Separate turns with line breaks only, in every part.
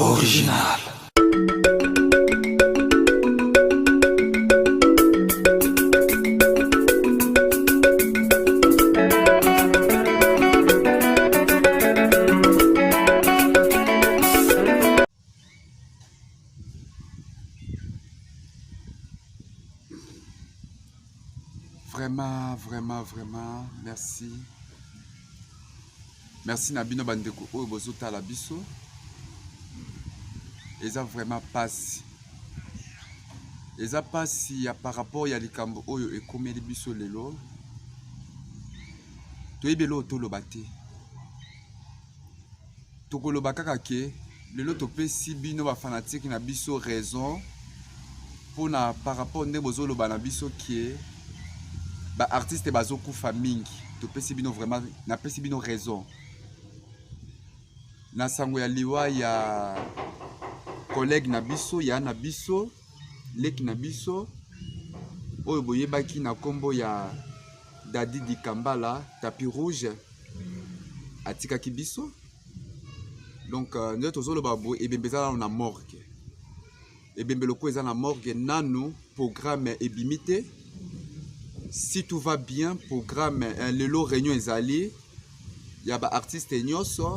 Original.
Vraiment, vraiment, vraiment, merci. Merci na bino bandeko oyo bozotala biso. Eza vraiment pasi. Eza pasi ya par rapport ya likambo oyo ekomeli biso lelo. Toyebi eloko toloba te. Tokoloba kaka ke lelo topesi bino ba fanatique na biso raison pona par rapport nde bozoloba na biso ke ba artiste bazokufa mingi. Topesi bino vraiment, napesi bino raison na sango ya liwa ya collègue na biso, ya na biso, leki na biso oyo boyebaki na kombo ya Dady Dikambala, tapis rouge, atikaki biso. Donc euh, nde tozoloba boye, ebembe eza nanu na morgue, ebembe lokola eza na morgue nanu programme ebimi te. Si tout va bien, programme euh, lelo réunion ezali ya ba artiste nyonso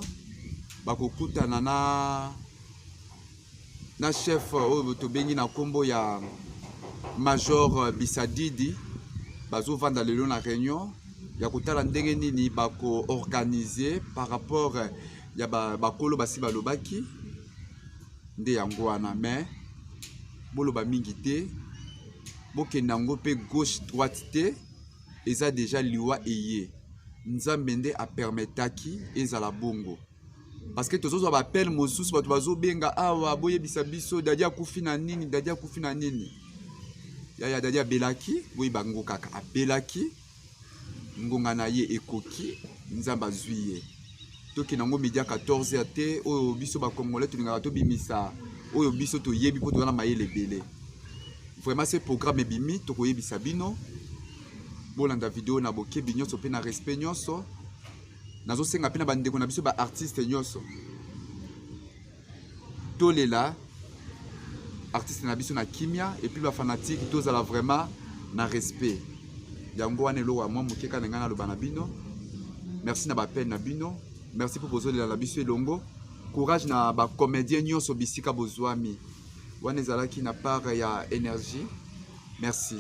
bakokutana na na chef oyo tobengi na nkombo ya Major Bisadidi. Bazovanda lelo na réunion ya kotala ndenge nini bakoorganize par rapport ya bakolo basi balobaki nde yango wana. Mais boloba mingi te, bokende yango mpe gauche droite te, eza deja liwa eye Nzambe nde apermetaki ezala bongo. Parce que tozozwa ba appel mosusu, bato bazobenga awa, boyebisa biso Dady akufi na nini, Dady akufi na nini. Yaya Dady abelaki, boyeba ngo kaka abelaki, ngonga na ye ekoki, Nzambe azwi ye. Tokende yango midi ya 14 heures te, oyo biso ba Congolais tolingaka tobimisa oyo biso toyebi mpo toza na mayele ebele. Vraiment ce programme ebimi, tokoyebisa bino. Bolanda video na bokebi nyonso mpe na respect nyonso. Nazosenga mpe na bandeko na biso ba artiste nyonso, tolela artiste na biso na kimia, et puis ba fanatique tozala vraiment na respect. Yango wana eloko ya mwa moke kaka na ngai naloba na bino. Merci na ba appel na bino, merci mpo bozolela na biso elongo. Courage na ba comédien nyonso bisika bozwami. Wana ezalaki na part ya énergie. Merci.